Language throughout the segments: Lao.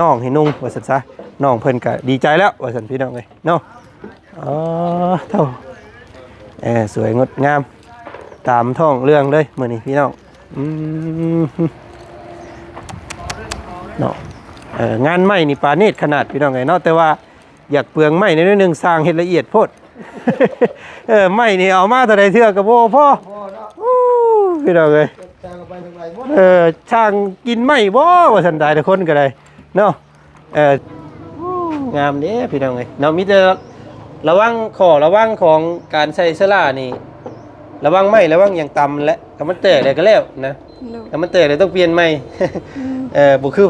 ນ້ອງໃຫ້ນຸ່ງວ່າຊັ້ນຊະ ນ້ອງເພິ່ນກໍດີໃຈແລ້ວວ່າຊັ້ນພີ່ນ້ອງເອີຍເນາະ. ອໍ ເທົ່າ ເອີ ສວຍງົດງາມຕາມທ້ອງເລື່ອງເລີຍມື້ນີ້ພີ່ນ້ອງ. ອືມ ເນາະ ເອີ ງານໄມ້ນີ້ປານີດຂະໜາດພີ່ນ້ອງເອີຍເນາະ ແຕ່ວ່າ ຢາກເປືອງໄມ້ໜ້ອຍໜຶ່ງ ຊ່າງເຮັດລະອຽດໂພດ. ເອີ ໄມ້ນີ້ເອົາມາເທົ່າໃດເທື່ອກໍບໍ່ພໍ. ບໍ່ເນາະ ໂອ້ ພີ່ນ້ອງເອີຍ ເອີ ຊ່າງກິນໄມ້ບໍ່ວ່າຊັ້ນ ຫຼາຍຄົນກໍໄດ້ເນາະ. ເອີ ງາມເດ້ພີ່ນ້ອງເອີຍເນາະ. ມີແຕ່ລະວັງ ຂໍ້ລະວັງຂອງການໃສ່ເຊື້ອລານີ້ ລະວັງໄມ້ລະວັງຫຍັງຕຳແຫຼະ ຖ້າມັນແຕກແລ້ວກໍແລ້ວນະ. ໂດຍ ຖ້າມັນແຕກແລ້ວຕ້ອງປ່ຽນໃໝ່. ອືມ ເອີ ບໍ່ຄື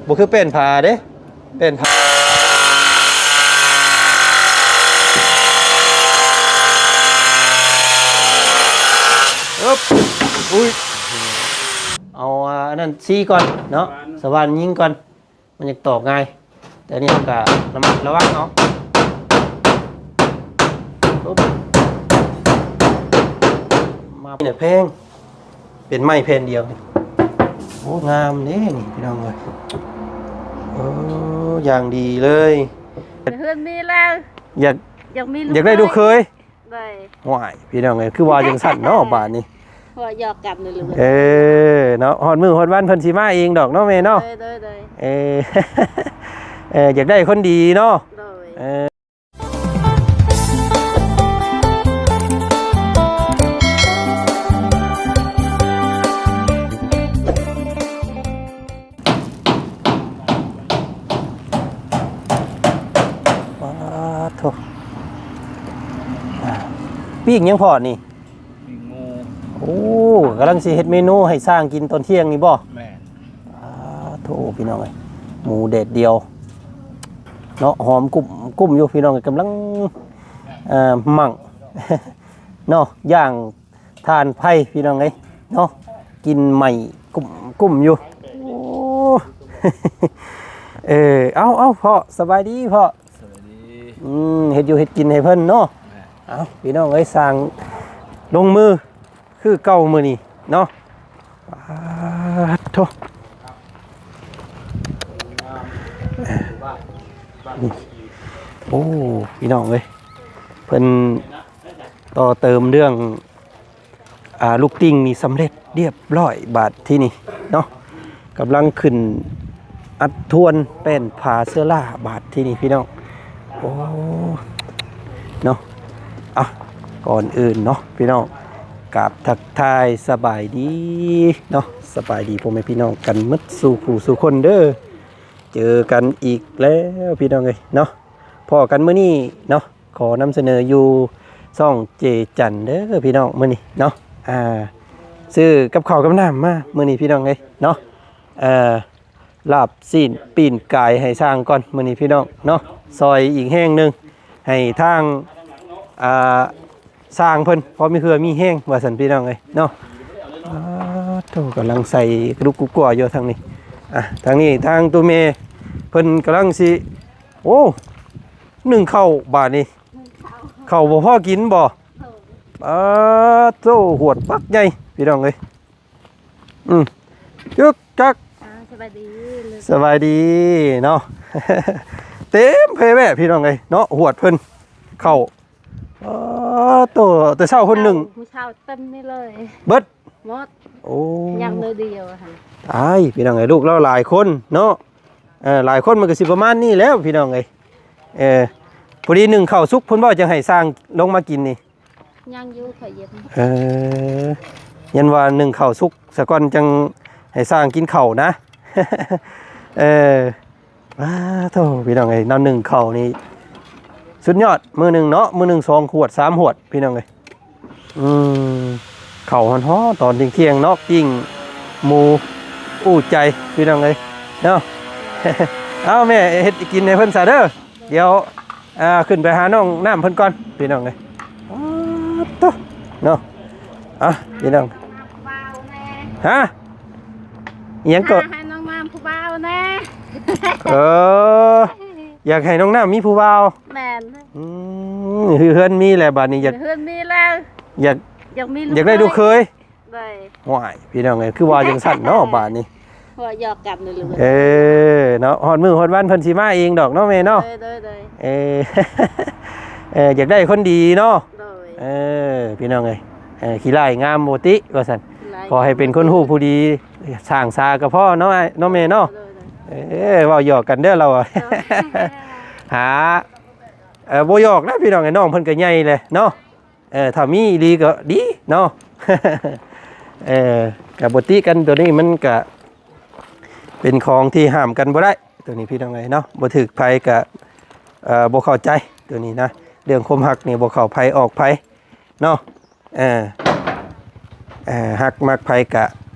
ບໍ່ຄືແປ້ນຜ້າເດ້. ເປັນ ອຶບ ອຸ້ຍ ເອົາ ອັນນັ້ນຊີ້ກ່ອນເນາະ ສະຫວ່ານຍິງກ່ອນ ມັນຍັງຕອກງ່າຍ ແຕ່ນີ້ເຮົາກໍລະມັດລະວັງເອົາ. ອຶບ ມາ ແຜ່ນແພງ ເປັນໄມ້ແຜ່ນດຽວນີ້. ໂອ້ ງາມເດ້ນີ້ພີ່ນ້ອງເອີຍ ເອີ ຢ່າງດີເລີຍ. ເຮືອນມີແລ້ວ ຢາກ ຢາກມີ ຢາກໄດ້ລູກເຂີຍ. ໂດຍ ໂອ້ຍ ພີ່ນ້ອງເອີຍ ຄືວ່າຈັ່ງຊັ້ນເນາະ ບາດນີ້ ເວົ້າຫຍອກກັນນີ້ແຫຼະ. ເອີ ເນາະ ຮອດມື້ຮອດວັນເພິ່ນຊິມາເອງດອກເນາະແມ່ເນາະ. ໂດຍ ໂດຍ ໂດຍ ເອີ ເອີ ຢາກໄດ້ຄົນດີເນາະ. ໂດຍ ເອີ ປາດໂທ້ ອ່າ ປີ້ງຫຍັງພໍ່ນີ້? ປີ້ງໝູ. ໂອ້ ກຳລັງຊິເຮັດເມນູໃຫ້ຊ່າງກິນຕອນທ່ຽງນີ້ບໍ່? ແມ່ນ. ປາດໂທ້ ພີ່ນ້ອງເອີຍ ໝູແດດດຽວເນາະ ຫອມກຸ້ມໆຢູ່ພີ່ນ້ອງເອີຍ ກຳລັງ ເອີ ໝັ້ງເນາະ ຍ່າງ ຖ່ານໄຟພີ່ນ້ອງເອີຍເນາະ ກິນໄໝ້ກຸ້ມໆຢູ່. ໂອ້ ເອີ ເອົາໆ ພໍ່ ສະບາຍດີພໍ່. ສະບາຍດີ. ອືມ ເຮັດຢູ່ເຮັດກິນໃຫ້ເພິ່ນເນາະ. ແມ່ນ. ເອົາ ພີ່ນ້ອງເອີຍ ຊ່າງລົງມືຄືເກົ່າມື້ນີ້ເນາະ. ປາດໂທ້ ໂອ້ ພີ່ນ້ອງເອີຍ ເພິ່ນຕໍ່ເຕີມເລື່ອງ ອ່າ ລູກຕິ່ງນີ້ສຳເລັດລຽບລ້ອຍບາດທີນີ້ເນາະ ກຳລັງຂຶ້ນອັດທວນແປ້ນຜ້າເຊື້ອລາບາດທີນີ້ພີ່ນ້ອງ. ໂອ້ ເນາະ ອ່ະ ກ່ອນອື່ນເນາະພີ່ນ້ອງ ກາບທັກທາຍສະບາຍດີເນາະ ສະບາຍດີພໍ່ແມ່ພີ່ນ້ອງກັນໝົດສູ່ຜູ້ສູ່ຄົນເດີ. ເຈີກັນອີກແລ້ວພີ່ນ້ອງເອີຍເນາະ ພໍ້ກັນມື້ນີ້ເນາະ ຂໍນຳສະເໜີຢູ່ຊ່ອງເຈຈັນເດີພີ່ນ້ອງ ມື້ນີ້ເນາະ ອ່າ ຊື້ກັບເຂົ້າກັບນ້ຳມາມື້ນີ້ພີ່ນ້ອງເອີຍເນາະ ເອີ ລາບຊີ້ນປີ້ງກາຍໃຫ້ຊ່າງກ່ອນມື້ນີ້ພີ່ນ້ອງເນາະ ຊ່ອຍອີກແຮງໜຶ່ງໃຫ້ທາງ ອ່າ ຊ່າງເພິ່ນພໍມີເຫື່ອມີແຮງວ່າຊັ້ນພີ່ນ້ອງເອີຍເນາະ. ປາດໂທ້ ກຳລັງໃສ່ກະດຸກກຸກກົວຢູ່ທາງນີ້ ອ່ະ ທາງນີ້ທາງໂຕແມ່ເພິ່ນກຳລັງຊິ ໂອ້ ໜຶ້ງເຂົ້າບາດນີ້ ເຂົ້າບໍ່ພໍກິນບໍ່? ປາດໂທ້ ຫວດບັກໃຫຍ່ພີ່ນ້ອງເອີຍ. ອືມ ຈຶ່ກຈັກ ອ່າ ສະບາຍດີ ສະບາຍດີເນາະ ເຕັມເພແວະພີ່ນ້ອງເອີຍເນາະ ຫວດເພິ່ນເຂົ້າ. ອໍ ໂຕ ແຕ່ເຊົ້າເພິ່ນໜຶ້ງ ມື້ເຊົ້າເຕັມນີ້ເລີຍ ເບິດ ໝົດ ໂອ້ ຍັງໜ້ອຍດຽວຫັ້ນ. ຕາຍ ພີ່ນ້ອງເອີຍ ລູກລາວຫຼາຍຄົນເນາະ ເອີ ຫຼາຍຄົນມັນກໍຊິປະມານນີ້ແຫຼ້ວພີ່ນ້ອງເອີຍ. ເອີ ພໍດີໜຶ້ງເຂົ້າສຸກເພິ່ນບໍ່ ຈັ່ງໃຫ້ຊ່າງລົງມາກິນນີ້ ຍັງຢູ່ ຂ້ອຍເຢັນ ເອີ ຍັນວ່າໜຶ້ງເຂົ້າສຸກສະກ່ອນ ຈັ່ງໃຫ້ຊ່າງກິນເຂົ້ານະ. ເອີ ອ້າໂທ້ ພີ່ນ້ອງເອີຍ ແນວໜຶ້ງເຂົ້ານີ້ສຸດຍອດ ມື້ໜຶ່ງເນາະ ມື້ໜຶ່ງສອງຂວດສາມຂວດ ພີ່ນ້ອງເອີຍ. ອືມ ເຂົ້າຮ້ອນໆ ຕອນທ່ຽງໆ ເນາະ ປີ້ງໝູ ອູ້ໃຈ ພີ່ນ້ອງເອີຍເນາະ. ເອົາ ແມ່ເຮັດກິນໃຫ້ເພິ່ນຊະເດີ. ດຽວ ອ່າ ຂຶ້ນໄປຫານ້ອງນ້ຳເພິ່ນກ່ອນ ພີ່ນ້ອງເອີຍ. ປາດໂທ້ ເນາະ ອ່ະ ພີ່ນ້ອງ ຮະ ອີຫຍັງກໍ ຫາໃຫ້ນ້ອງນ້ຳຜູ້ບ່າວແດ່. ເອີ ຢາກໃຫ້ນ້ອງນ້ຳມີຜູ້ບ່າວ. ແມ່ນ. ອືມ ເຮືອນມີແລ້ວບາດນີ້ ຢາກ ເຮືອນມີແລ້ວ ຢາກ ຢາກມີ ຢາກໄດ້ລູກເຂີຍ. ໂດຍ ໂອ້ຍ ພີ່ນ້ອງເອີຍ ຄືວ່າຈັ່ງຊັ້ນເນາະ ບາດນີ້ ເວົ້າຫຍອກກັນນີ້ແຫຼະ. ເອີ ເນາະ ຮອດມື້ຮອດວັນເພິ່ນຊິມາເອງດອກເນາະແມ່ເນາະ. ໂດຍ ໂດຍ ໂດຍ. ເອີ ເອີ ຢາກໄດ້ຄົນດີເນາະ. ໂດຍ. ເອີ ພີ່ນ້ອງເອີຍ ເອີ ຂີ້ຮ້າຍງາມບໍ່ຕິວ່າຊັ້ນ. ຂີ້ຮ້າຍ ຂໍໃຫ້ເປັນຄົນຮູ້ຜູ້ດີ ສ້າງສາກໍພໍເນາະ ເນາະແມ່ເນາະ. ໂດຍ ໂດຍ. ເອີ ເວົ້າຫຍອກກັນເດີລາວ. ໂດຍ. ຫາ ເອີ ບໍ່ຫຍອກນະພີ່ນ້ອງເອີຍ ນ້ອງເພິ່ນກໍໃຫຍ່ແຫຼະເນາະ. ເອີ ຖ້າມີອີ່ຫຼີກໍດີເນາະ. ເອີ ກໍບໍ່ຕິກັນ ໂຕນີ້ມັນກະເປັນຂອງທີ່ຫ້າມກັນບໍ່ໄດ້ ໂຕນີ້ພີ່ນ້ອງເອີຍເນາະ. ບໍ່ຖືກໃຜກະ ເອີ ບໍ່ເຂົ້າໃຈໂຕນີ້ນະ ເລື່ອງຄວາມຮັກນີ້ບໍ່ເຂົ້າໃຜອອກໃຜເນາະ. ເອີ ເອີ ຮັກມັກໃຜກະ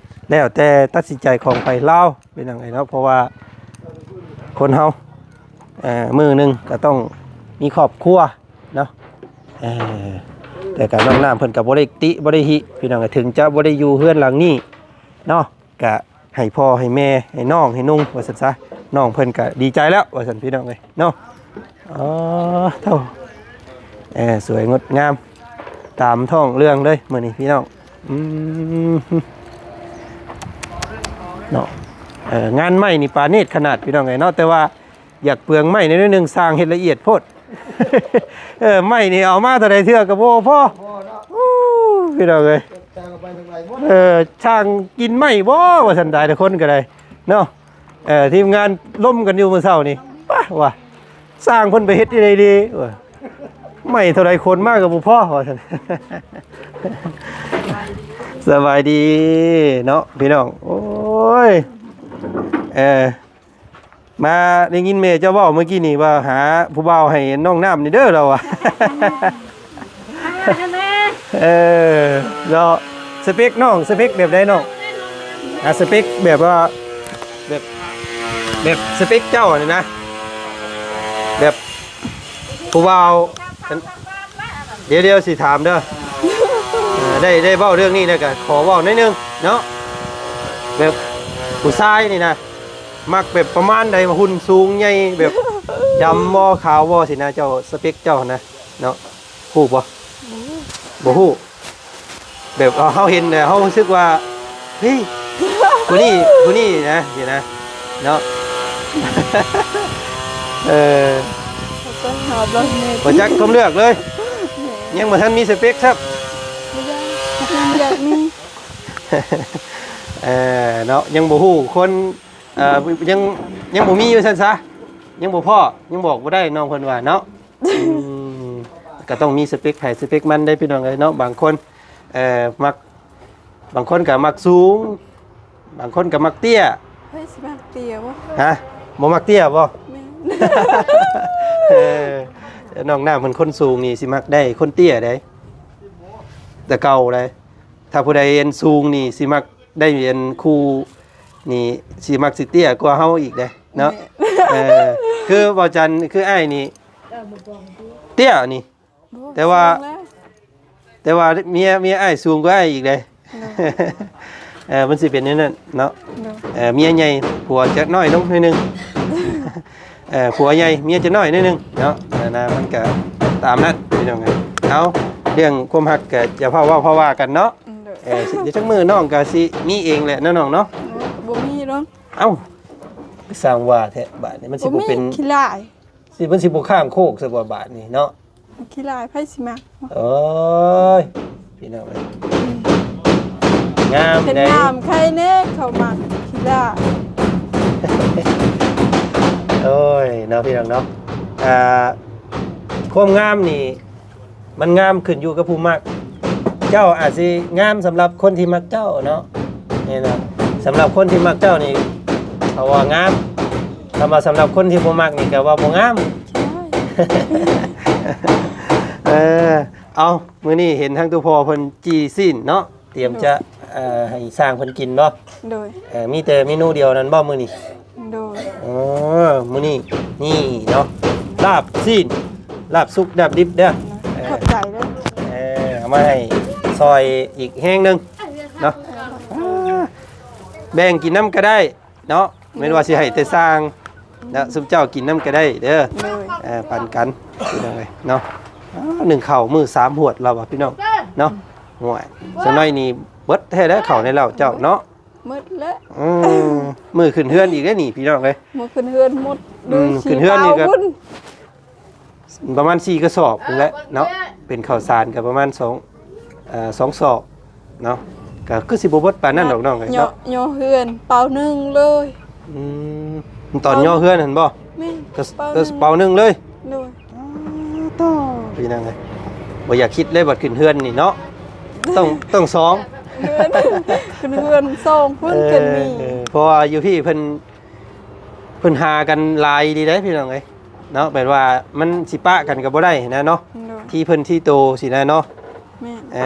ແລ້ວແຕ່ຕັດສິນໃຈຂອງໃຜລາວພີ່ນ້ອງເອີຍເນາະ. ເພາະວ່າຄົນເຮົາ ເອີ ມື້ໜຶ່ງກໍຕ້ອງມີຄອບຄົວ ເນາະ. ເອີ ແຕ່ກະນ້ອງນ້ຳເພິ່ນກະບໍ່ໄດ້ຕິບໍ່ໄດ້ຫິພີ່ນ້ອງເອີຍ ເຖິງຈະບໍ່ໄດ້ຢູ່ເຮືອນຫຼັງນີ້ເນາະ ກະໃຫ້ພໍ່ໃຫ້ແມ່ໃຫ້ນ້ອງໃຫ້ນຸ່ງວ່າຊັ້ນຊະ ນ້ອງເພິ່ນກະດີໃຈແລ້ວວ່າຊັ້ນພີ່ນ້ອງເອີຍເນາະ. ອໍ ໂທ້ ເອີ ສວຍງົດງາມຕາມທ້ອງເລື່ອງເລີຍມື້ນີ້ພີ່ນ້ອງ. ອືມ ເນາະ ເອີ ງານໄມ້ນີ້ປານີດຂະໜາດພີ່ນ້ອງເອີຍເນາະ ແຕ່ວ່າ ຢາກເປືອງໄມ້ໜ້ອຍໜຶ່ງ ຊ່າງເຮັດລະອຽດໂພດ. ເອີ ໄມ້ນີ້ເອົາມາເທົ່າໃດເທື່ອກໍບໍ່ພໍ. ບໍ່ເນາະ. ໂອ້ ພີ່ນ້ອງເອີຍ ຈ້າງເອົາໄປທາງໃດໝົດ. ເອີ ຊ່າງກິນໄມ້ບໍ່ວ່າຊັ້ນ ຕາຍແຕ່ຄົນກໍໄດ້ເນາະ. ເອີ ທີມງານລົມກັນຢູ່ມື້ເຊົ້ານີ້ ປະວ່າ ຊ່າງເພິ່ນໄປເຮັດທີ່ໃດດີວ່າ ໄມ້ເທົ່າໃດຂົນມາກໍບໍ່ພໍວ່າຊັ້ນ. ສະບາຍດີເນາະພີ່ນ້ອງ. ໂອ້ຍ ເອີ ມາໄດ້ຍິນແມ່ເຈົ້າເວົ້າເມື່ອກີ້ນີ້ວ່າ ຫາຜູ້ບ່າວໃຫ້ນ້ອງນ້ຳນີ້ເດີ ລາວວ່າ. ເອີ ເນາະ ສະເປັກນ້ອງ ສະເປັກແບບໃດນ້ອງ? ອ່າ ສະເປັກແບບວ່າ ແບບ ແບບສະເປັກເຈົ້ານີ້ນະ ແບບຜູ້ບ່າວ ດຽວໆ ຊິຖາມເດີ. ເອີ ໄດ້ ໄດ້ເວົ້າເລື່ອງນີ້ແລ້ວກໍຂໍເວົ້າໜ້ອຍໜຶ່ງເນາະ ແບບຜູ້ຊາຍນີ້ນະ ມັກແບບປະມານໃດ? ຫຸ່ນສູງໃຫຍ່ ແບບດຳບໍ່ ຂາວບໍ່ ຊີ້ນະ ເຈົ້າ ສະເປັກເຈົ້າຫັ້ນນະເນາະ ຮູ້ບໍ່? ບໍ່ຮູ້. ແບບເຮົາເຫັນແລ້ວເຮົາຮູ້ສຶກວ່າ ເຮີ້ຍ ຜູ້ນີ້ ຜູ້ນີ້ນະ ຊີ້ນະເນາະ. ເອີ ບໍ່ຈັກຄວາມເລືອກເລີຍ ຍັງບໍ່ທັນມີສະເປັກຊ້ຳ. ບໍ່ຢາກ ຍັງບໍ່ຢາກມີ. ເອີ ເນາະ ຍັງບໍ່ຮູ້ຄົນ ເອີ ຍັງ ຍັງບໍ່ມີວ່າຊັ້ນຊະ ຍັງບໍ່ພໍ້ ຍັງບອກບໍ່ໄດ້ ນ້ອງເພິ່ນວ່າເນາະ. ອືມ ກໍຕ້ອງມີສະເປັກໃຜສະເປັກມັນເດ້ ພີ່ນ້ອງເອີຍເນາະ. ບາງຄົນ ເອີ ມັກ ບາງຄົນກໍມັກສູງ ບາງຄົນກໍມັກເຕ້ຍ. ໃຜຊິມັກເຕ້ຍບໍ່? ຮະ ບໍ່ມັກເຕ້ຍບໍ່? ແມ່ນ. ເອີ ນ້ອງນ້ຳເພິ່ນຄົນສູງນີ້ ຊິມັກໄດ້ຄົນເຕ້ຍໃດ ແຕ່ເກົ່າໃດ. ຖ້າຜູ້ໃດອັນສູງນີ້ ຊິມັກໄດ້ອັນຄູ່ນີ້ ຊິມັກຊິເຕ້ຍກວ່າເຮົາອີກເດ້ເນາະ. ແມ່ນ. ເອີ ຄືເວົ້າຈັນ ຄືອ້າຍນີ້ເຕ້ຍນີ້ ແຕ່ວ່າ ແຕ່ວ່າເມຍ ເມຍອ້າຍສູງກວ່າອ້າຍອີກເດ້. ໂດຍ. ເອີ ມັນຊິເປັນແນວນັ້ນເນາະ. ໂດຍ. ເອີ ເມຍໃຫຍ່ຜົວຈະນ້ອຍລົງໜ້ອຍໜຶ່ງ. ເອີ ຜົວໃຫຍ່ເມຍຈະນ້ອຍໜ້ອຍໜຶ່ງເນາະ. ອັນນັ້ນມັນກະຕາມນັ້ນພີ່ນ້ອງເອີຍ. ເອົາ ເລື່ອງຄວາມຮັກກະຢ່າພາເວົ້າພາວ່າກັນເນາະ. ໂດຍ. ເອີ ດຽວຈັກມື້ນ້ອງກະຊິມີເອງແຫຼະເນາະນ້ອງເນາະ. ໂດຍ. ບໍ່ມີດອກ. ເອົ້າ ຊ່າງວ່າແທ້ ບາດນີ້ມັນຊິບໍ່ເປັນ ບໍ່ມີ ຂີ້ລ້າຍ. ຊິ ມັນຊິບໍ່ຂ້າງໂຄກຊະບໍ່ບາດນີ້ເນາະ. ຂີ້ລ້າຍ ໃຜຊິມັກ? ໂອ້ຍ ພີ່ນ້ອງເອີຍ ອືມ ງາມ ເຮັດໄດ້ ງາມໄຄແນ່ ເຂົາມັກຂີ້ລ້າຍ. ໂອ້ຍ ເນາະ ພີ່ນ້ອງເນາະ. ອ່າ ຄວາມງາມນີ້ ມັນງາມຂຶ້ນຢູ່ກັບຜູ້ມັກ. ເຈົ້າອາດຊິງາມສຳລັບຄົນທີ່ມັກເຈົ້າເນາະ ແມ່ນບໍ່? ສຳລັບຄົນທີ່ມັກເຈົ້ານີ້ ເຂົາວ່າງາມ. ຄຳວ່າສຳລັບຄົນທີ່ບໍ່ມັກນີ້ ກໍວ່າບໍ່ງາມ. ເອີ ເອົາ ມື້ນີ້ເຫັນທາງຕູ້ພໍ່ເພິ່ນຈີ່ຊີ້ນເນາະ ຕຽມຈະ ໂດຍ ເອີ ໃຫ້ຊ່າງເພິ່ນກິນເນາະ. ໂດຍ. ເອີ ມີແຕ່ເມນູດຽວນັ້ນບໍ່ມື້ນີ້? ໂດຍ. ເອີ ມື້ນີ້ນີ້ເນາະ ລາບຊີ້ນ ລາບສຸກລາບດິບເດີ. ເອີ ຂອບໃຈເດີ. ເອີ ເອົາມາໃຫ້ຊ່ອຍອີກແຮງໜຶ່ງເນາະ. ເອີ ອ່າ ແບ່ງກິນນຳກໍໄດ້ ເນາະ ແມ່ນວ່າຊິໃຫ້ແຕ່ຊ່າງນະ ຊຸມເຈົ້າກິນນຳກໍໄດ້ເດີ. ໂດຍ. ເອີ ປັນກັນ ພີ່ນ້ອງເອີຍເນາະ. ອ້າວ ໜຶ້ງເຂົ້າມື້ສາມຫວດລາວວ່າ ພີ່ນ້ອງເນາະ. ໂອ້ຍ ສາວນ້ອຍນີ້ເບິດແທ້ແລ້ວ ເຂົ້າໃນເລົ້າເຈົ້າເນາະ. ໝົດແລ້ວ. ອືມ ມື້ຂຶ້ນເຮືອນອີກເດ້ນີ້ພີ່ນ້ອງເອີຍ. ມື້ຂຶ້ນເຮືອນໝົດ. ອືມ ເລີຍ ຂຶ້ນເຮືອນນີ້ກໍ ປະມານສີ່ກະສອບພຸ້ນແຫຼະເນາະ. ເອີ ໝົດແລ້ວ ເປັນເຂົ້າສານກໍປະມານສອງ ເອີ ສອງສອບເນາະ. ກໍຄືຊິບໍ່ເບິດປານນັ້ນດອກນ້ອງເອີຍເນາະ. ຍໍເຮືອນເປົາໜຶ່ງເລີຍ. ອືມ ຕອນຍໍເຮືອນຫັ້ນບໍ່? ແມ່ນ ກໍ ເປົາໜຶ່ງ ເປົາໜຶ່ງເລີຍ. ໂດຍ. ອໍ ໂທ້ ພີ່ນ້ອງເອີຍ ບໍ່ຢາກຄິດເລີຍ ບັດຂຶ້ນເຮືອນນີ້ເນາະ. ຕ້ອງ ຕ້ອງສອງ ເຮືອນ ຂຶ້ນເຮືອນສອງພຸ້ນ. ເອີ ກໍມີ ເອີ ເພາະວ່າຢູ່ພີ້ເພິ່ນ ເພິ່ນຫາກັນຫຼາຍດີເດ້ພີ່ນ້ອງເອີຍເນາະ. ແບບວ່າມັນຊິປະກັນກໍບໍ່ໄດ້ນະເນາະ. ໂດຍ. ທີ່ເພິ່ນທີ່ໂຕຊີ້ນະເນາະ. ແມ່ນ. ເອີ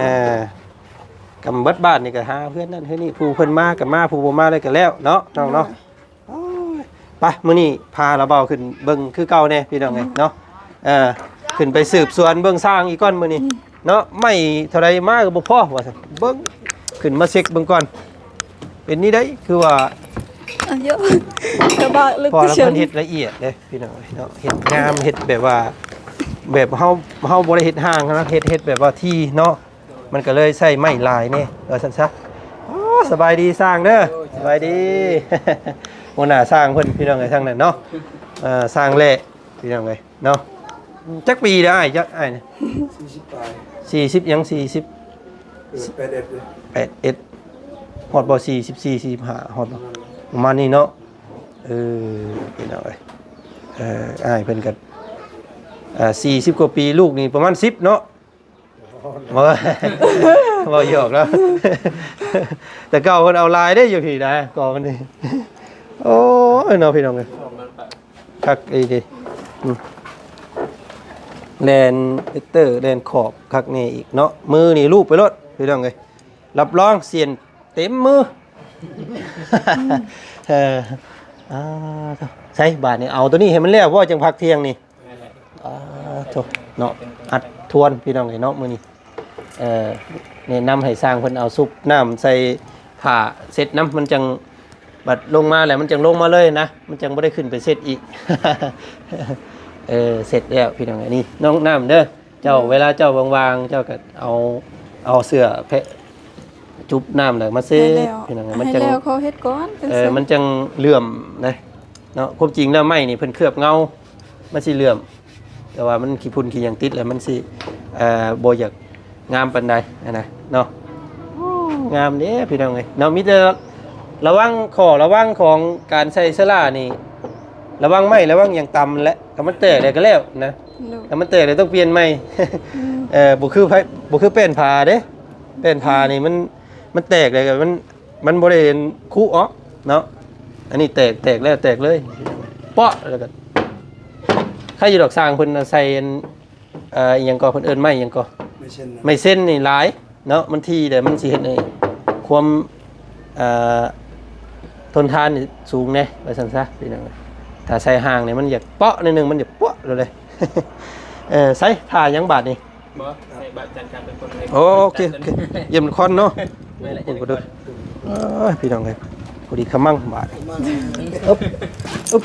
ກຳເບິດບ້ານນີ້ກໍຫາເຮືອນນັ້ນເຮືອນນີ້ ຜູ້ເພິ່ນມາກໍມາ ຜູ້ບໍ່ມາເລີຍກໍແລ້ວເນາະ ນ້ອງເນາະ. ໂດຍ. ໂອ້ຍ ໄປ ມື້ນີ້ພາລາວເບົາຂຶ້ນເບິ່ງຄືເກົ່າແດ່ພີ່ນ້ອງເອີຍເນາະ. ເອີ ຂຶ້ນໄປສືບສວນເບິ່ງຊ່າງອີກກ່ອນມື້ນີ້ເນາະ. ໄມ້ເທົ່າໃດມາກໍບໍ່ພໍວ່າຊັ້ນ. ເບິ່ງ ຂຶ້ນມາເຊັກເບິ່ງກ່ອນ. ເປັນນີ້ໄດ໋ ຄືວ່າ ອັນເຍາະ ກະບະເລິກ ເພາະວ່າເພິ່ນເຮັດລະອຽດເດ້ພີ່ນ້ອງເອີຍເນາະ. ເຮັດງາມ ເຮັດແບບວ່າ ແບບເຮົາ ເຮົາບໍ່ໄດ້ເຮັດຫ້າງນະ ເຮັດ ເຮັດແບບວ່າທີ່ເນາະ. ມັນກໍເລີຍໃຊ້ໄມ້ຫຼາຍແດ່ ວ່າຊັ້ນຊະ. ໂອ້ ສະບາຍດີຊ່າງເດີ. ໂດຍ ສະບາຍດີ. ຫົວໜ້າຊ່າງເພິ່ນພີ່ນ້ອງເອີຍ ທາງນັ້ນເນາະ. ເອີ ຊ່າງແຫຼະພີ່ນ້ອງເອີຍເນາະ. ຈັກປີແລ້ວອ້າຍ ຈັກ ອ້າຍນີ້? ສີ່ສິບປາຍ. ສີ່ສິບຫຍັງ? ສີ່ສິບ ເອີ ແປດເອັດເດ້. ແປດເອັດ ຮອດບໍ່? ສີ່ສິບສີ່ ສີ່ສິບຫ້າ ຮອດບໍ່? ປະມານນັ້ນແຫຼະ ປະມານນີ້ເນາະ. ເອີ ພີ່ນ້ອງເອີຍ ເອີ ອ້າຍເພິ່ນກໍ ເອີ ສີ່ສິບກວ່າປີ ລູກນີ້ປະມານສິບເນາະ. ເວົ້າ ເວົ້າຫຍອກເນາະ. ແຕ່ເກົ່າເພິ່ນເອົາຫຼາຍເດ້ຢູ່ພີ້ນະ ກໍມັນນີ້. ໂອ້ຍເນາະ ພີ່ນ້ອງເອີຍ ຄັກອີ່ຫຼີເດ້. ອືມ ແລ່ນເວັກເຕີ ແລ່ນຂອບຄັກແນ່ອີກເນາະ. ມືນີ້ລູບໄປໂລດ ພີ່ນ້ອງເອີຍ ຮັບຮອງສຽນເຕັມມື. ເອີ ອ່າ ໃສບາດນີ້ ເອົາໂຕນີ້ໃຫ້ມັນແລ້ວ ເວົ້າຈັ່ງພັກທ່ຽງນີ້. ອ່າ ໂທ້ ເນາະ ອັດທວນພີ່ນ້ອງເອີຍເນາະ ມື້ນີ້. ເອີ ແນະນຳໃຫ້ຊ່າງເພິ່ນເອົາຊຸບນ້ຳໃສ່ຜ້າເຊັດນຳ ມັນຈັ່ງ ບັດລົງມາແລ້ວມັນຈັ່ງລົງມາເລີຍນະ ມັນຈັ່ງບໍ່ໄດ້ຂຶ້ນໄປເຊັດອີກ. ເອີ ເຊັດແລ້ວພີ່ນ້ອງເອີຍ. ນີ້ນ້ອງນ້ຳເດີ ເຈົ້າ ອືມ ເວລາເຈົ້າວ່າງໆ ເຈົ້າກໍເອົາ ເອົາເສື້ອແພະ ຈຸບນ້ຳແລ້ວມາເຊັດ ໃຫ້ແລ້ວ ພີ່ນ້ອງເອີຍ ມັນຈັ່ງ ໃຫ້ແລ້ວເຂົາເຮັດກ່ອນ ເອີ ຈັ່ງຊີ້ ມັນຈັ່ງເຫຼື້ອມນະເນາະ. ຄວາມຈິງແລ້ວໄມ້ນີ້ເພິ່ນເຄືອບເງົາ ມັນຊິເຫຼື້ອມ ແຕ່ວ່າມັນຂີ້ຝຸ່ນຂີ້ຫຍັງຕິດແລ້ວມັນຊິ ເອີ ບໍ່ຢາກງາມປານໃດຫັ້ນນະເນາະ. ໂອ້ ງາມເດ້ພີ່ນ້ອງເອີຍເນາະ. ມີແຕ່ລະວັງ ຂໍ້ລະວັງຂອງການໃສ່ເຊື້ອລານີ້ ລະວັງໄມ້ລະວັງຫຍັງຕຳແຫຼະ ຖ້າມັນແຕກແລ້ວກໍແລ້ວນະ. ໂດຍ. ຖ້າມັນແຕກແລ້ວຕ້ອງປ່ຽນໃໝ່. ອືມ ເອີ ບໍ່ຄື ບໍ່ຄືແປ້ນຜ້າເດ້ ແປ້ນຜ້ານີ້ມັນ ມັນແຕກແລ້ວກໍມັນ ມັນບໍ່ໄດ້ຄຸອອກເນາະ. ອັນນີ້ແຕກ ແຕກແລ້ວແຕກເລີຍ ເປາະ ແລ້ວກໍ ໃຄຢູ່ດອກ ຊ່າງເພິ່ນໃສ່ອັນ ເອີ ອີ່ຫຍັງກໍ ເພິ່ນເອີ້ນໄມ້ຫຍັງກໍ ໄມ້ເຊັນນະ ໄມ້ເຊັນນີ້ຫຼາຍເນາະ. ມັນຖີ່ແລ້ວມັນຊິເຮັດໃຫ້ຄວາມ ເອີ ທົນທານນີ້ສູງແດ່ ວ່າຊັ້ນຊະພີ່ນ້ອງ. ຖ້າໃສ່ຫ່າງນີ້ມັນຢາກເປາະໜ້ອຍໜຶ່ງ ມັນຢາກປວະໂລດເດ້. ເອີ ໃສ່ ຖ້າຫຍັງບາດນີ້? ບໍ່ ໃຫ້ບາດຈັນການເປັນຄົນໃຫ້. ໂອເຄ ໂອເຄ ຢ້ຽມຄອນເນາະ. ເອີ ພີ່ນ້ອງເອີຍ ພໍດີຂະມັງບາດນີ້. ອຶບ ອຶບ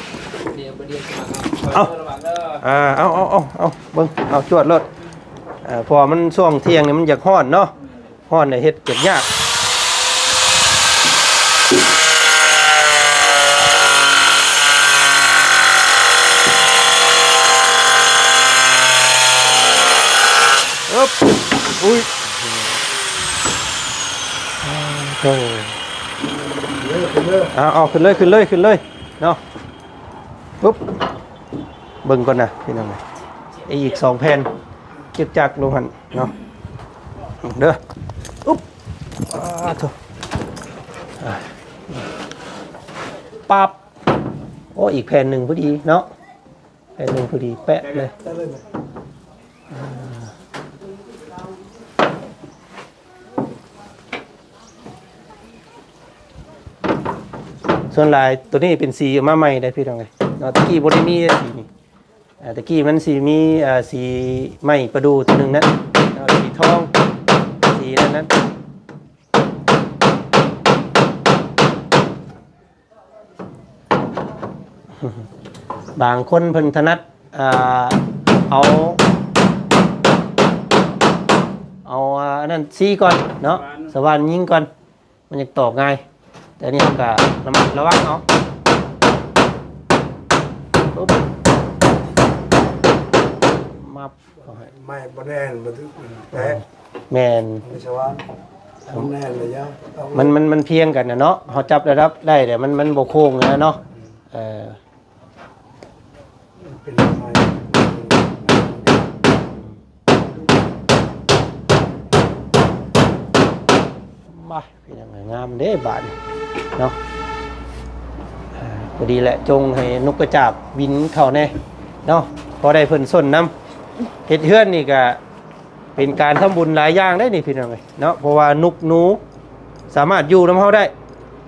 ເອົາ ເອົາ ເອົາ ເອົາ ເບິ່ງ ເອົາ ຈວດໂລດ. ເອີ ເພາະວ່າມັນຊ່ວງທ່ຽງນີ້ມັນຢາກຮ້ອນເນາະ. ຮ້ອນແລ້ວເຮັດເກັບຍາກ. ອຶບ ອຸ້ຍ ໂອ້ ເອົາ ເອົາ ຂຶ້ນເລີຍ ຂຶ້ນເລີຍ ຂຶ້ນເລີຍເນາະ. ປຶບ ເບິ່ງກ່ອນນະພີ່ນ້ອງ ອີກສອງແຜ່ນ ຈຶກຈັກລົງຫັ້ນເນາະ ເດີ. ອຸບ ອາ ໂທ້ ອາ ປັບ ໂອ້ ອີກແຜ່ນໜຶ່ງພໍດີເນາະ ແຜ່ນໜຶ່ງພໍດີແປະເລີຍ. ສ່ວນຫຼາຍໂຕນີ້ເປັນສີອອກມາໃໝ່ໄດ໋ພີ່ນ້ອງເອີຍເນາະ ແຕ່ກີ້ບໍ່ໄດ້ມີສີນີ້. ອ່າ ແຕ່ກີ້ມັນຊິມີ ອ່າ ສີໄມ້ປະດູ່ໂຕໜຶ່ງນະ ເນາະ ສີທອງ ສີນັ້ນນະ. ບາງຄົນເພິ່ນຖະໜັດ ອ່າ ເອົາ ເອົາ ອ່າ ອັນນັ້ນສີກ່ອນເນາະ ສະຫວ່ານຍິງກ່ອນ ມັນຍັງຕອກງ່າຍ. ແຕ່ນີ້ເຮົາກະລະມັດລະວັງເອົາ. ປຶບ ມັບເຂົ້າໃຫ້. ໄມ້ບໍ່ແໜ້ນ ບໍ່ຖືກແຕກ. ແມ່ນ. ໄມ້ສະຫວ່ານ ມັນແໜ້ນລະຍະ ມັນ ມັນ ມັນພຽງກັນນະເນາະ. ເຮົາຈັບລະດັບໄດ້ ແຕ່ມັນ ມັນບໍ່ໂຄ້ງນະເນາະ. ເອີ. ເປັນໄມ້ ມາ ເປັນຫຍັງງາມເດ້ບາດນີ້ເນາະ. ອ່າ ພໍດີແຫຼະ ຈົ່ງໃຫ້ນົກກະຈາບບິນເຂົ້າແດ່ເນາະ ພໍໄດ້ເພິ່ນຊົນນຳ. ເຮັດເຮືອນນີ້ກະ ເປັນການທຳບຸນຫຼາຍຢ່າງເດ້ນີ້ພີ່ນ້ອງເອີຍເນາະ ເພາະວ່ານົກໜູສາມາດຢູ່ນຳເຮົາໄດ້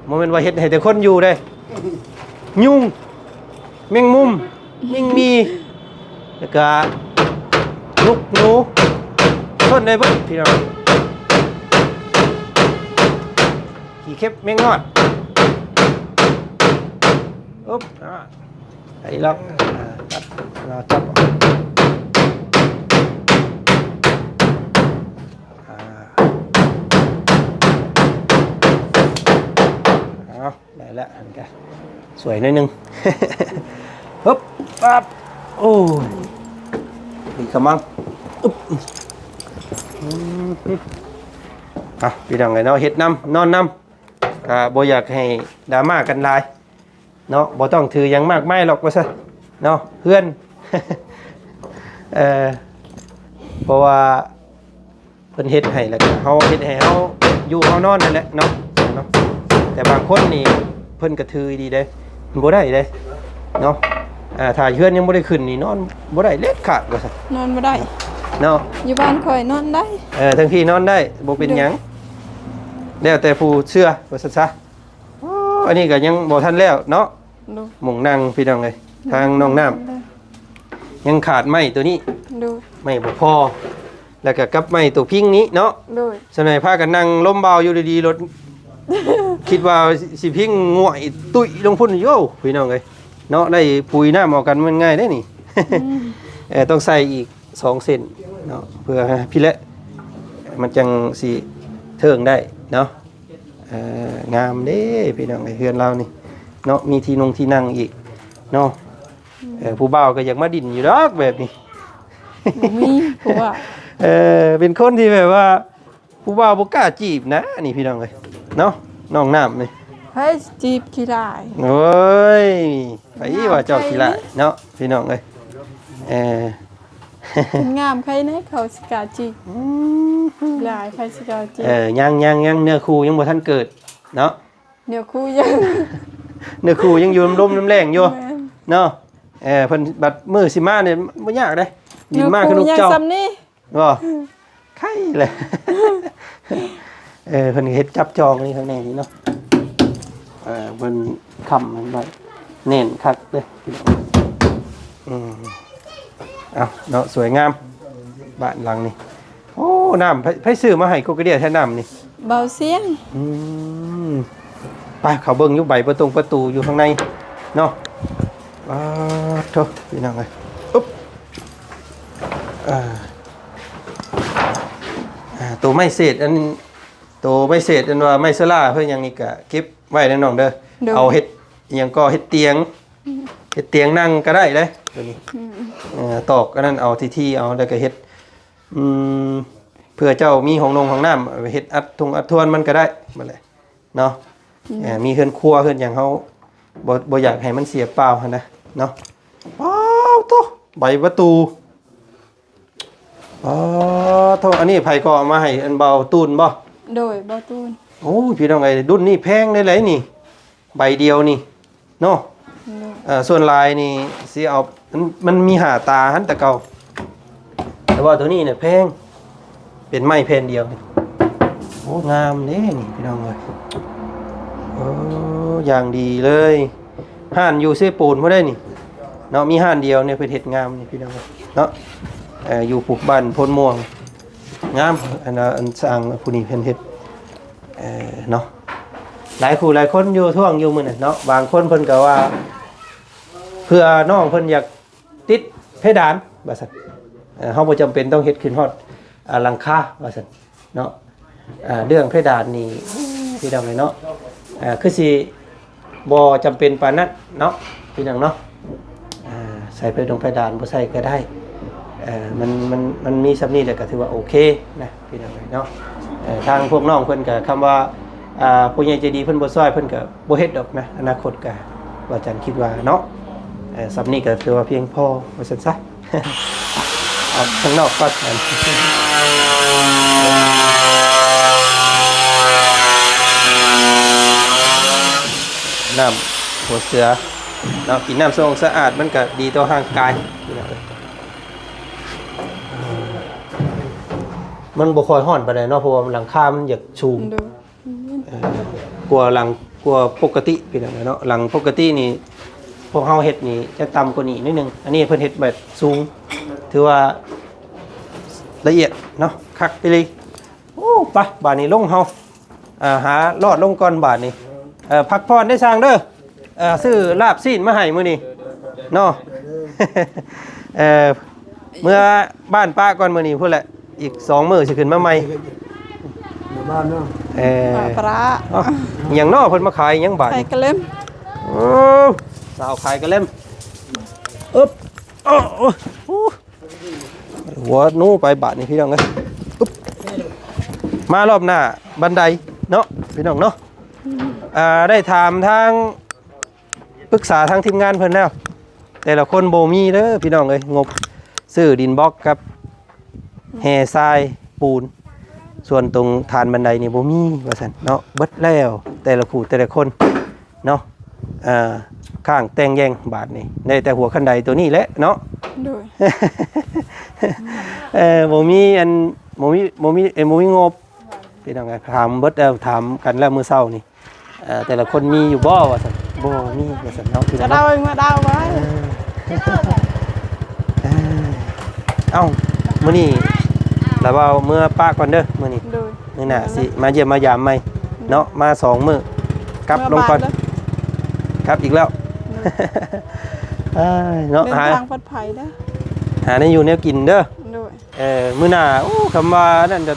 ບໍ່ແມ່ນວ່າເຮັດໃຫ້ແຕ່ຄົນຢູ່ເດ້. ຍຸງ ແມງມຸມ ແມງໝີ່ ແລ້ວກະນົກໜູ ທົນໄດ້ເບິດພີ່ນ້ອງ. ຂີ້ເຂັບ ແມງງອດ ອຶບ ອ່າ ໄປລັອກ ອ່າ ຈັບ ລາວຈັບ ອ່າ ເອົາ ໄດ້ແລ້ວ ອັນນີ້ກະສວຍໜ້ອຍໜຶ່ງ ຮຶບ ປັບ ໂອ້ຍ ນີ້ກະມັງ ອຶບ ອືມ ອ່ະ ພີ່ນ້ອງເອີຍເນາະ ເຮັດນຳ ນອນນຳ ກະບໍ່ຢາກໃຫ້ດຣາມາກັນຫຼາຍເນາະ ບໍ່ຕ້ອງຖືຫຍັງມາກມາຍດອກວ່າຊັ້ນເນາະ ເຮືອນ ເອີ ເພາະວ່າເພິ່ນເຮັດໃຫ້ ແລ້ວກະເຮົາເຮັດໃຫ້ເຮົາຢູ່ເຮົານອນຫັ້ນແຫຼະເນາະ ເນາະ ແຕ່ບາງຄົນນີ້ເພິ່ນກະຖືດີເດ້ ບໍ່ໄດ້ເດ້ເນາະ ອ່າ ຖ້າເຮືອນຍັງບໍ່ໄດ້ຂຶ້ນນີ້ນອນບໍ່ໄດ້ເດັດຂາດວ່າຊັ້ນ ນອນບໍ່ໄດ້ເນາະ ຢູ່ບ້ານຂ້ອຍນອນໄດ້ ເອີ ທາງພີ້ນອນໄດ້ ບໍ່ເປັນຫຍັງ ໂດຍ ແລ້ວແຕ່ຜູ້ເຊື່ອວ່າຊັ້ນຊະ. ໂອ້ ອັນນີ້ກະຍັງບໍ່ທັນແລ້ວເນາະ ໂດຍ ໝ່ອງນັ່ງພີ່ນ້ອງເອີຍ ໂດຍ ທາງນ້ອງນ້ຳ ໂດຍ ຍັງຂາດໄມ້ໂຕນີ້ ໂດຍ ໄມ້ບໍ່ພໍ ແລ້ວກະກັບໄມ້ໂຕພິງນີ້ເນາະ ໂດຍ ສ່ວນໃຫຍ່ພາກັນນັ່ງລົມເບົາຢູ່ດີໆ ລົດ ຄິດວ່າຊິພິງງວຍຕຸ້ຍລົງພຸ້ນ ໂອ້ ພີ່ນ້ອງເອີຍເນາະ ໄດ້ປຸຍນ້ຳເອົາກັນມັນງ່າຍເດ້ນີ້ ອືມ ເອີ ຕ້ອງໃສ່ອີກ ສອງເສັ້ນເນາະ ເພື່ອໃຫ້ພີ້ແຫຼະ ມັນຈັ່ງຊິເທິງໄດ້ເນາະ ເອີ ງາມເດ້ພີ່ນ້ອງເອີຍ ເຮືອນລາວນີ້ເນາະ ມີທີ່ນົງທີ່ນັ່ງອີກເນາະ ເອີ ຜູ້ບ່າວກະຢາກມາດິນຢູ່ດອກແບບນີ້ ບໍ່ມີຜູ້ບ່າວ ເອີ ເປັນຄົນທີ່ແບບວ່າ ຜູ້ບ່າວບໍ່ກ້າຈີບນະ ນີ້ພີ່ນ້ອງເອີຍເນາະ ນ້ອງນ້ຳນີ້ ໃຜຈີບຂີ້ລ້າຍ ໂອ້ຍ ໃຜວ່າເຈົ້າຂີ້ລ້າຍເນາະ ພີ່ນ້ອງເອີຍ ເອີ ງາມໃຜແດ່ເຂົາຊິກ້າຈີບ ອືມ ຂີ້ລ້າຍໃຜຊິກ້າຈີບ ເອີ ຍັງ ຍັງ ຍັງ ເນື້ອຄູ່ຍັງບໍ່ທັນເກີດເນາະ ເນື້ອຄູ່ຍັງ ເນື້ອຄູ່ຍັງຢູ່ນຳລົມນຳແລ້ງຢູ່ ແມ່ນ ເນາະ ເອີ ເພິ່ນບັດມື້ຊິມານີ້ບໍ່ຍາກເດ້ ບິນມາຄືນົກເຈົ້າ ບໍ່ ໄຄແຫຼະ ເອີ ເພິ່ນເຮັດຈັບຈອງນີ້ຂ້າງໃນນີ້ເນາະ ເອີ ເພິ່ນຄ້ຳໄວ້ແໜ້ນຄັກເດ້ ອືມ ເອົາເນາະ ສວຍງາມ ບ້ານຫຼັງນີ້ ໂອ້ ນ້ຳ ໃຜ ໃຜຊື້ມາໃຫ້ກົກກະເດຍແທ້ນ້ຳນີ້ ເບົາສຽງ ອືມ ໄປ ເຂົ້າເບິ່ງຢູ່ໃບປະຕົງປະຕູຢູ່ຂ້າງໃນເນາະ ປາດໂທ້ ພີ່ນ້ອງເອີຍ ອຶບ ອ່າ ອ່າ ໂຕໄມ້ເສດ ອັນ ໂຕໄມ້ເສດ ອັນວ່າໄມ້ເຊີລາເພິ່ນຫຍັງນີ້ກະເກັບໄວ້ເດີນ້ອງເດີ ໂດຍ ເອົາເຮັດຫຍັງກໍເຮັດຕຽງ ອືມ ເຮັດຕຽງນັ່ງກະໄດ້ເດ້ ໂຕນີ້ ອືມ ເອີ ຕອກອັນນັ້ນເອົາທີ່ໆ ເອົາ ແລ້ວກະເຮັດ ອືມ ເພື່ອເຈົ້າມີຫ້ອງນົງຫ້ອງນ້ຳ ເຮັດອັດທົ່ງອັດທວນມັນກະໄດ້ ນັ້ນແຫຼະ ເນາະ ອືມ ເອີ ມີເຮືອນຄົວເຮືອນຫຍັງ ເຮົາບໍ່ ບໍ່ຢາກໃຫ້ມັນເສຍເປົ່າຫັ້ນນະເນາະ ປາດໂທ້ ໃບປະຕູ ປາດໂທ້ ອັນນີ້ໃຜກໍເອົາມາໃຫ້ ອັນເບົາຕູນບໍ່ ໂດຍ ເບົາຕູນ ໂອ້ຍ ພີ່ນ້ອງເອີຍ ລຸ້ນນີ້ແພງເດ້ໄດ໋ນີ້ ໃບດຽວນີ້ ເນາະ ໂດຍ ເອີ ສ່ວນຫຼາຍນີ້ຊິເອົາ ມັນ ມັນມີຫ້າຕາຫັ້ນແຕ່ເກົ່າ ແຕ່ວ່າໂຕນີ້ນະແພງ ເປັນໄມ້ແຜ່ນດຽວນີ້ ໂອ້ ງາມເດ້ນີ້ພີ່ນ້ອງເອີຍ ເອີ ຢ່າງດີເລີຍ ຮ້ານຢູ່ເຊໂປນພຸ້ນເດ້ນີ້ເນາະ ມີຮ້ານດຽວນີ້ເພິ່ນເຮັດງາມນີ້ພີ່ນ້ອງເອີຍເນາະ ເອີ ຢູ່ພຸ້ນບ້ານໂພນມ່ວງ ງາມ ອັນ ອັນຊ່າງຜູ້ນີ້ເພິ່ນເຮັດ ເອີ ເນາະ ຫຼາຍຜູ້ຫຼາຍຄົນຢູ່ ທ້ວງຢູ່ມື້ນັ້ນເນາະ ບາງຄົນເພິ່ນກະວ່າ ເພື່ອນ້ອງເພິ່ນຢາກຕິດເພດານວ່າຊັ້ນ ເອີ ເຮົາບໍ່ຈຳເປັນຕ້ອງເຮັດຂຶ້ນຮອດ ອ່າ ຫຼັງຄາວ່າຊັ້ນເນາະ ເອີ ເລື່ອງເພດານນີ້ ພີ່ນ້ອງເອີຍເນາະ ອ່າ ຄືຊິບໍ່ຈຳເປັນປານນັ້ນເນາະ ພີ່ນ້ອງເນາະ. ອ່າ ໃສ່ໄຟດົງໄຟດານບໍ່ໃສ່ກໍໄດ້ ເອີ ມັນ ມັນ ມັນມີສ່ຳນີ້ແຫຼະ ກໍຖືວ່າໂອເຄນະ ພີ່ນ້ອງເອີຍເນາະ. ເອີ ທາງພວກນ້ອງເພິ່ນກໍ ຄຳວ່າ ອ່າ ຜູ້ໃຫຍ່ໃຈດີເພິ່ນບໍ່ຊ່ອຍ ເພິ່ນກໍບໍ່ເຮັດດອກນະ ອະນາຄົດກໍ ວ່າຈັ່ງຄິດວ່າເນາະ. ເອີ ສ່ຳນີ້ກໍຖືວ່າພຽງພໍວ່າຊັ້ນຊະ. ອອກຂ້າງນອກກ່ອນ ນ້ຳຫົວເສືອເນາະ ກິນນ້ຳສະອາດ ສະອາດມັນກະດີຕໍ່ຮ່າງກາຍ ພີ່ນ້ອງເອີຍ. ມັນບໍ່ຄ່ອຍຮ້ອນປານໃດເນາະ ເພາະວ່າຫຼັງຄາມັນຢາກສູງ ໂດຍ ເອີ ກວ່າຫຼັງ ກວ່າປົກກະຕິ ພີ່ນ້ອງເນາະ. ຫຼັງປົກກະຕິນີ້ ພວກເຮົາເຮັດນີ້ຈະຕ່ຳກວ່ານີ້ໜ້ອຍໜຶ່ງ ອັນນີ້ເພິ່ນເຮັດແບບສູງ ຖືວ່າລະອຽດເນາະ ຄັກອີ່ຫຼີ. ໂອ້ ໄປ ບາດນີ້ລົງເຮົາ ອ່າ ຫາລອດລົງກ່ອນບາດນີ້. ເອີ ພັກຜ່ອນເດີຊ່າງເດີ ເອີ ຊື້ລາບຊີ້ນມາໃຫ້ມື້ນີ້ເນາະ. ເອີ ເມືອບ້ານປ້າກ່ອນມື້ນີ້ພຸ້ນແຫຼະ ອີກສອງມື້ຊິຂຶ້ນມາໃໝ່ ເມືອບ້ານເນາະ. ເອີ ປາ ປາ ເອົ້າ ຫຍັງເນາະ ເພິ່ນມາຂາຍຫຍັງບາດ ຂາຍກະເລັມ. ໂອ້ ສາວຂາຍກະເລັມ ອຶບ ໂອ້ ໂອ້ ໂອ້ ຫົວໜູໄປບາດນີ້ ພີ່ນ້ອງເອີຍ. ອຶບ ມາລອບໜ້າບັນໄດເນາະ ພີ່ນ້ອງເນາະ. ອ່າ ໄດ້ຖາມທາງ ປຶກສາທາງທີມງານເພິ່ນແລ້ວ ແຕ່ລະຄົນບໍ່ມີເດີພີ່ນ້ອງເອີຍ ງົບຊື້ດິນບລັອກກັບແຮ່ຊາຍປູນ ສ່ວນຕົງຖານບັນໄດນີ້ບໍ່ມີວ່າຊັ້ນເນາະ. ເບິດແລ້ວ ແຕ່ລະຄູ່ແຕ່ລະຄົນເນາະ ເອີ ຄ້າງແຕ່ງແຢ່ງບາດນີ້ ໄດ້ແຕ່ຫົວຄັນໄດໂຕນີ້ແຫຼະເນາະ. ໂດຍ ເອີ ບໍ່ມີອັນ ບໍ່ມີ ບໍ່ມີ ເອີ ບໍ່ມີງົບ ພີ່ນ້ອງເອີຍ. ຖາມເບິດແລ້ວ ຖາມກັນແລ້ວມື້ເຊົ້ານີ້ ເອີ ແຕ່ລະຄົນມີຢູ່ບໍ່ວ່າຊັ້ນ. ບໍ່ມີວ່າຊັ້ນເນາະ ພີ່ນ້ອງເນາະ. ຈະເລົ່າເອງວ່າເດົາໄວ້ ເອີ ເອີ ເອົ້າ ມື້ນີ້ລະເວົ້າເມືອປະກ່ອນເດີມື້ນີ້. ໂດຍ ມື້ໜ້າຊິມາຢ້ຽມມາຢາມໃໝ່ເນາະ. ໂດຍ ມາສອງມື້ ກັບລົງກ່ອນ ເມືອບ້ານເດີ ກັບອີກແລ້ວ. ໂດຍ ເອີ ເນາະ ເດີນທາງປອດໄພເດີ ຫາແນວຢູ່ແນວກິນເດີ. ໂດຍ ເອີ ມື້ໜ້າ ໂອ້ ຄຳວ່ານັ້ນກະ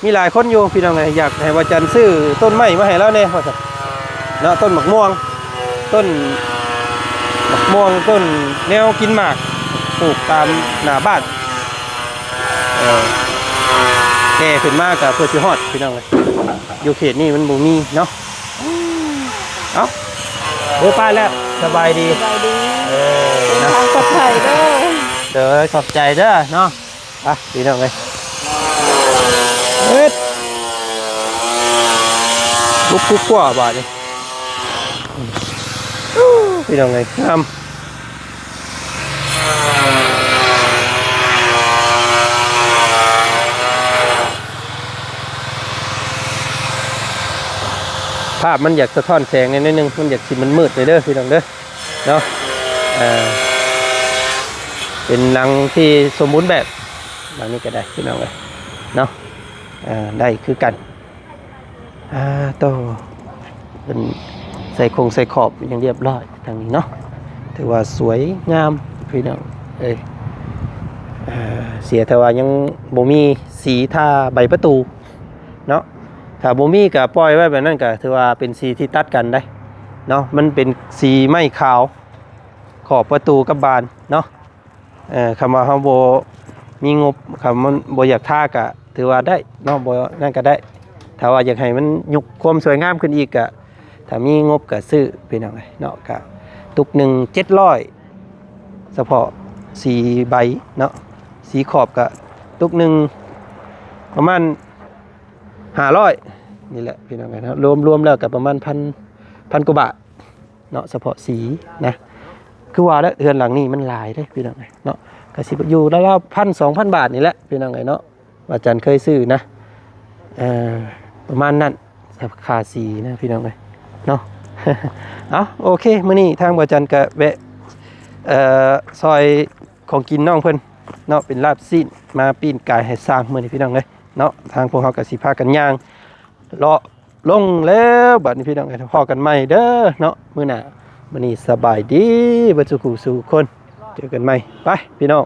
ມີຫຼາຍຄົນຢູ່ ພີ່ນ້ອງເອີຍ ຢາກໃຫ້ວ່າຈັນຊື້ຕົ້ນໄມ້ມາໃຫ້ລາວແດ່ວ່າຊັ້ນເນາະ. ຕົ້ນໝາກມ່ວງ ຕົ້ນໝາກມ່ວງ ຕົ້ນແນວກິນໝາກ ປູກຕາມໜ້າບ້ານ. ເອີ ແກ່ຂຶ້ນມາກະເພື່ອຊິຮອດ ພີ່ນ້ອງເອີຍ ຢູ່ເຂດນີ້ມັນບໍ່ມີເນາະ. ເອົ້າ ເດີ ໄປແລ້ວ ສະບາຍດີ ສະບາຍດີ ເອີ ເດີນທາງປອດໄພເດີ. ເດີ ຂອບໃຈເດີເນາະ. ອ່ະ ພີ່ນ້ອງເອີຍ ເຮັດ ລຸກກຸກກົວບາດນີ້ ພີ່ນ້ອງເອີຍ ງາມ. ພາບມັນຢາກສະທ້ອນແສງແດ່ໜ້ອຍໜຶ່ງ ມັນຢາກຊິມືດໆ ໜ້ອຍເດີ ພີ່ນ້ອງເດີ ເນາະ. ເອີ ເປັນຫຼັງທີ່ສົມບູນແບບ ຫຼັງນີ້ກະໄດ້ ພີ່ນ້ອງເອີຍ ເນາະ. ເອີ ໄດ້ຄືກັນ. ອ່າ ໂຕ ເພິ່ນໃສ່ຄົງໃສ່ຂອບຫຍັງລຽບລ້ອຍທາງນີ້ເນາະ ຖືວ່າສວຍງາມ ພີ່ນ້ອງເອີຍ. ເອີ ເສຍແຕ່ວ່າຍັງບໍ່ມີສີທາໃບປະຕູເນາະ. ຖ້າບໍ່ມີກະປ່ອຍໄວ້ແບບນັ້ນ ກະຖືວ່າເປັນສີທີ່ຕັດກັນໄດ໋ເນາະ. ມັນເປັນສີໄມ້ຂາວ ຂອບປະຕູກັບບານເນາະ. ເອີ ຄຳວ່າເຮົາບໍ່ມີງົບ ຄຳມັນບໍ່ຢາກທາກະຖືວ່າໄດ້ເນາະ ບໍ່ນັ້ນກະໄດ້. ຖ້າວ່າຢາກໃຫ້ມັນຍົກຄວາມສວຍງາມຂຶ້ນອີກກະ ຖ້າມີງົບກະຊື້ ພີ່ນ້ອງເອີຍເນາະ. ກະຕຸກໜຶ່ງເຈັດຮ້ອຍ ສະເພາະສີໃບເນາະ ສີຂອບກະຕຸກໜຶ່ງປະມານຫ້າຮ້ອຍນີ້ແຫຼະ ພີ່ນ້ອງເອີຍເນາະ. ລວມ ລວມແລ້ວກະປະມານພັນ ພັນກວ່າບາດ ເນາະ ສະເພາະສີນະ. ຄືວ່າແຫຼະ ເຮືອນຫຼັງນີ້ມັນຫຼາຍເດ້ ພີ່ນ້ອງເອີຍເນາະ ກະຊິຢູ່ລາວໆ ພັນ ສອງພັນບາດນີ້ແຫຼະ ພີ່ນ້ອງເອີຍເນາະ. ວ່າຈັນເຄີຍຊື້ນະ ເອີ ປະມານນັ້ນ ຄ່າສີນະ ພີ່ນ້ອງເອີຍເນາະ. ເອົ້າ ໂອເຄ ມື້ນີ້ທາງບ່າວຈັນກະແວະ ເອີ ຊ່ອຍຂອງກິນນ້ອງເພິ່ນເນາະ ເປັນລາບຊີ້ນ ມາປີ້ນກາຍໃຫ້ຊ່າງມື້ນີ້ ພີ່ນ້ອງເອີຍເນາະ. ທາງພວກເຮົາກະຊິພາກັນຍ່າງ ເລາະລົງແລ້ວບາດນີ້ ພີ່ນ້ອງເອີຍ ພໍ້ກັນໃໝ່ເດີເນາະ ມື້ໜ້າ. ມື້ນີ້ສະບາຍດີເບິດສູ່ຜູ້ສູ່ຄົນ ເຈີກັນໃໝ່ ໄປ ພີ່ນ້ອງ.